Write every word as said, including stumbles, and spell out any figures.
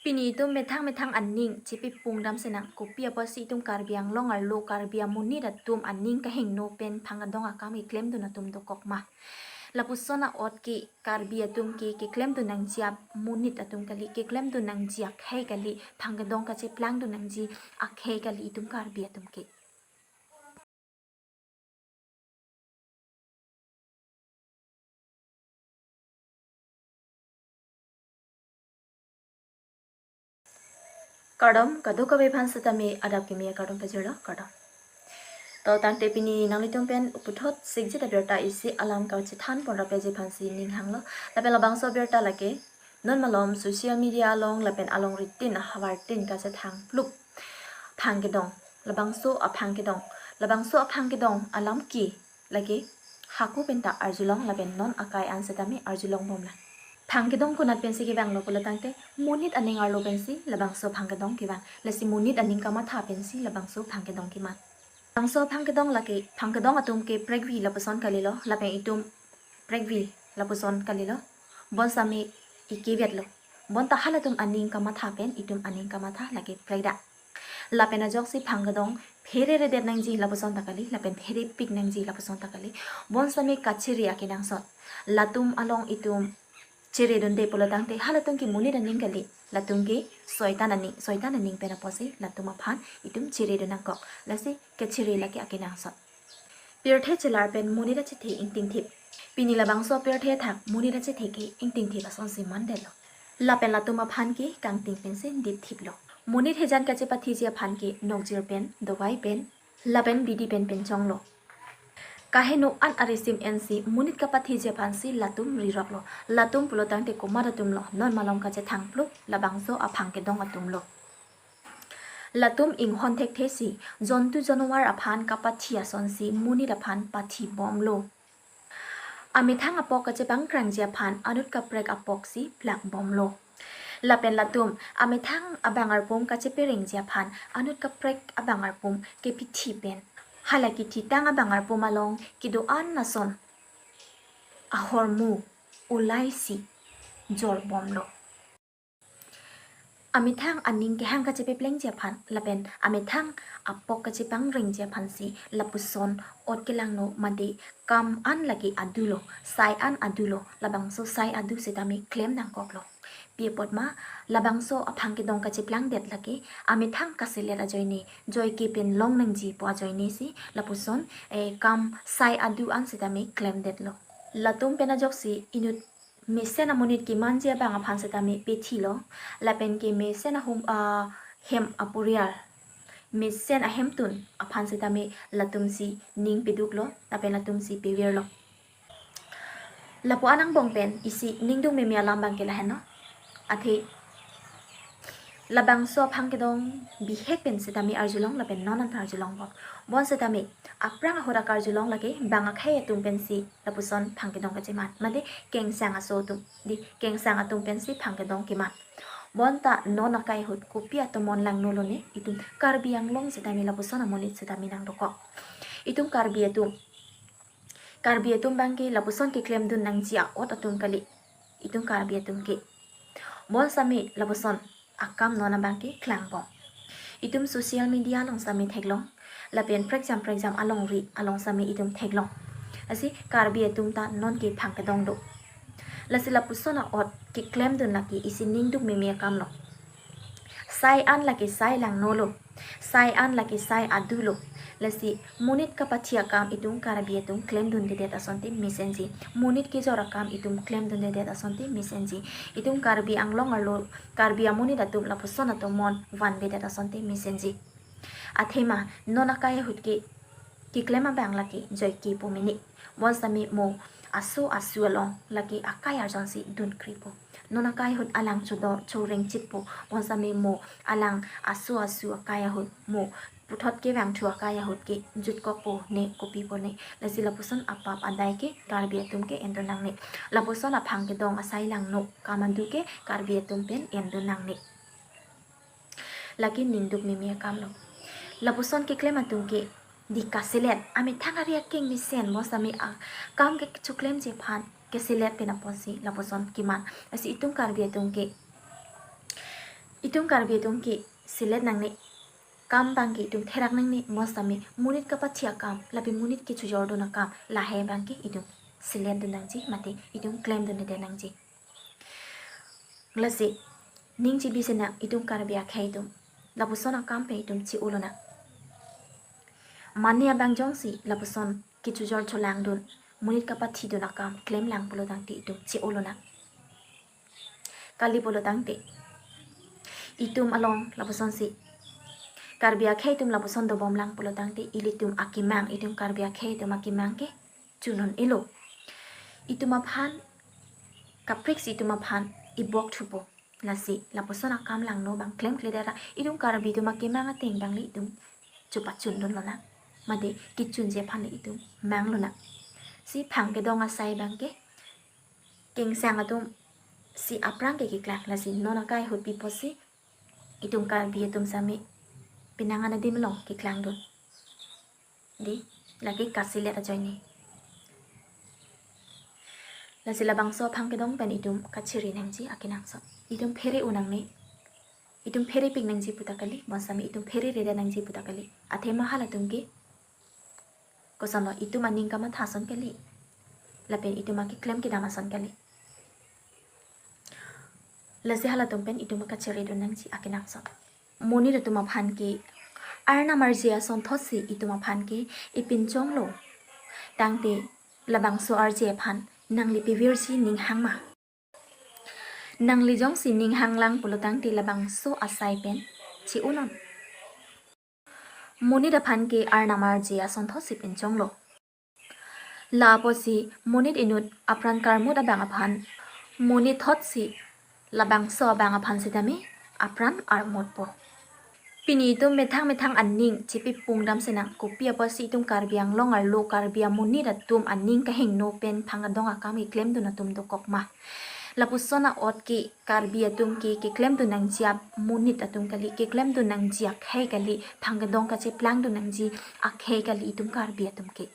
Pini itum methang methang aning chepipung dam sinang, kopi apotsi itum Karbi Anglong arlo Karbi amonit atum aning kahingno pen phangkedong akam keklemdun atum dokok ma. Lapuson a'ot ke Karbi atum ke keklemdun nangji amonit atum kali, keklemdun nangji akhei kali, phangkedong kacheplangdun nangji akhei kali itum Karbi atum ke. Kardom, kadokave aphan setame adap kimi akardom pajirlo, kardom. To tangte pini nanglitum pen puthot sikjit abirta isi alam kachethan pon rapji aphansi ning hanglo. Lapen labangso abirta lake non malom social media along lapen alongri tin ahavar tin kachethang plup phangkedong, labangso aphangkedong, labangso aphangkedong alam ke lake hako penta arjulong lapen non akai an setame arjulong bomlang. Phangkedong konat pensi kevanglo pulo tangte monit aning arlo pensi labangso phangkedong kevang. Lasi monit aning kamatha pensi labangso phangkedong keman. Labangso phangkedong lake phangkedong atum ke prekvi lapuson kalilo, lapen itum prekvi lapuson kalilo. Bonsitame ikevetlo. Bonta halatum aning kamatha pen itum aning kamatha lake prekdak. Lapen ajoksi phangkedong phereredet nangji lapuson ta kali, lapen pherepik nangji lapuson ta kali. Bonsitame kachere akenangsot. Latum along itum cheredunde pulo tangte halatum ke monit aning kali, latum ke soitan aning, soitan aning pen apotsi latum aphan itum cheredun nangkok. Lasi kachere lake akenangsot. Pirthe chelar pen monit achethe ingtingthip. Pini labangso pirthe athak monit achethe ke ingtingthip asonsi mandetlo. Lapen latum aphan ke kangting pensi dipthiplo. Monit hijan kachepathiji aphan ke nokjir pen, dovai pen, lapen bidi pen pinchonglo. Kaheno an arisim ensi monit kapathiji aphansi latum riroklo. Latum pulo tangte komat atumlo, non malom kachethang plup labangso aphangkedong atumlo. Latum inghon thekthesi jontu janwar aphan kapathi asonsi monit aphan pathi bomlo. Amethang apok kachepangkrangji aphan anut kaprek apoksi plak bomlo. Lapen latum amethang abang arpum kacheperengji aphan anut kaprek abang arpum kepithi pen hala kithitang abang arpum along kedo-an ason ahormu ulaisi jor bomlo. Amethang aning kehang kachepeplengji aphan lapen amethang apok kachepangrengji aphansi lapuson ot kelangno mate kam an lake adulo, sai an adulo, labangso sai adu setame klem nangkoklo. Pi apot ma, labangso aphangkedong kacheplangdet lake amethang kaselet ajoine, joike pen long nangji pu ajoinesi lapuson, eh, kam sai adu an setame klemdetlo. Latum pen ajoksi inut mesen amonit kemanji abang aphan setame pethilo, lapen ke mesen ahum, ah, hem aporial, mesen ahemtun aphan setame latumsi ning peduklo, lapen latumsi pevirlo. Lapu-an angbong pen isi ningduk meme alam abang ke lahenlo. Athe labangso aphangkedong bihek pen setame arjulong lapen non anta arjulong bom. Bonsetame aphrang ahut akarjulong lake bang akhei atum pensi lapuson phangkedong kacheman. Mate kengsang aso atum, di kengsang atum pensi phangkedong keman. Bonta non akai ahut kopi atomon langno lone, itum Karbi Anglong setame lapuson amonit setame nangdokok. Itum Karbi atum, Karbi atum abang ke lapuson keklemdun nangji a'ot atum kali itum Karbi atum ke. Bonsitame lapuson akam non abang ke klangbom. Itum social media along sitame theklong, lapen prekjam prekjam alongri along sitame itum theklong. Lasi Karbi atum ta non ke phangkedong do. Lasi lapuson a'ot keklemdun lake isi ningduk meme akamlo. Sai an lake sai langnolo. Sai an lake sai adulo. Lasi monit kapathi akam itum Karbi atum klemdundedet asonte mesenji. Monit kejor akam itum klemdundedet asonte mesenji. Itum Karbi Anglong arlo Karbi amonit atum lapuson atomon vanvedet asonte mesenji. Athema non akai ahut ke keklem abang lake joike pu mene. Bonsitame mo aso asu along lake akai arjonsi dunkripo. Non akai ahut alang chodo choreng chitpo. Bonsitame mo alang aso asu akai ahut mo puthot kevangthu akai ahut ke jutkokpo ne kopipo ne. Lasi lapuson apap adai ke Karbi atum ke endun nangne. Lapuson aphangkedong asai langno kam adu ke Karbi atum pen endun nangne. Lake ningduk meme akamlo. Lapuson keklem atum ke di kaselet, amethang ari akeng mesen, bonsitame akam kechoklemji aphan keselet pen apotsi lapuson keman. Lasi itum Karbi atum ke Itum Karbi atum ke selet nangne, kam abang ke itum therak nangne, bonsitame monit kapathi akam, lapen monit kechojordun akam, lahei abang ke itum selet dun nangji, mate itum klemdunde nangji. Lasi ning chibi senang itum Karbi akhei atum, lapuson akam pen itum che-o lonang. Mane abang jongsi lapuson kechojor cholangdun, monit kapathidun akam klemlang pulo tangte itum che-o lonang. Kali pulo tangte itum along lapusonsi, Karbi akhei atum lapuson dobomlang pulo tangte ilitum akemang, itum Karbi akhei atum akemang ke chun un-elo. Itum aphan kapriksi, itum aphan ibok thupo. Lasi lapuson akam langno abang klemkle dara, itum Karbi atum akemang ateng abang le itum chepachundun lonang, mate kechunji aphan le itum mang lonang. Si phang kedong asai abang ke kengsang atumsi aphrang ke keklang, lasi non akai ahut pi apotsi itum Karbi atum sitame penang an adim along keklangdun. Dei, lake kaselet ajoine. Lasi labangso aphang kedong pen itum kachere nangji akenangsot. Itum phere un nangne. Itum pherepik nangji puta kali, bonsitame itum phereredet nangji puta kali. Athema halatum ke kosonlo, itum aning kamatha ason kali, lapen itum akeklem kedam ason kali. Lasi halatum pen itum kacheredun nangji akenangsot. Monit atum aphan ke arnam arje asonthotsi itum aphan ke ipinchonglo. Tangte labangso arje aphan nangli pevirji ning hang ma? Nangli jongsi ning hanglang pulo tangte labangso asai pen che-onon. Monit aphan ke arnam arje asonthotsi pinchonglo. La apotsi monit inut apran karmut abang aphan monit thotsi labangso abang aphan sitame apran armutpo. Pini itum methang methang aning chepipung dam senang, kopi apotsi itum Karbi Anglong arlo Karbi amonit atum aning kahingno pen phang kedong akam keklemdun atum dokok ma? Lapuson a-ot ke Karbi atum ke keklemdun nangji amonit atum kali, keklemdun nangji akhei kali, phang kedong kacheplangdun nangji akhei kali itum Karbi atum ke.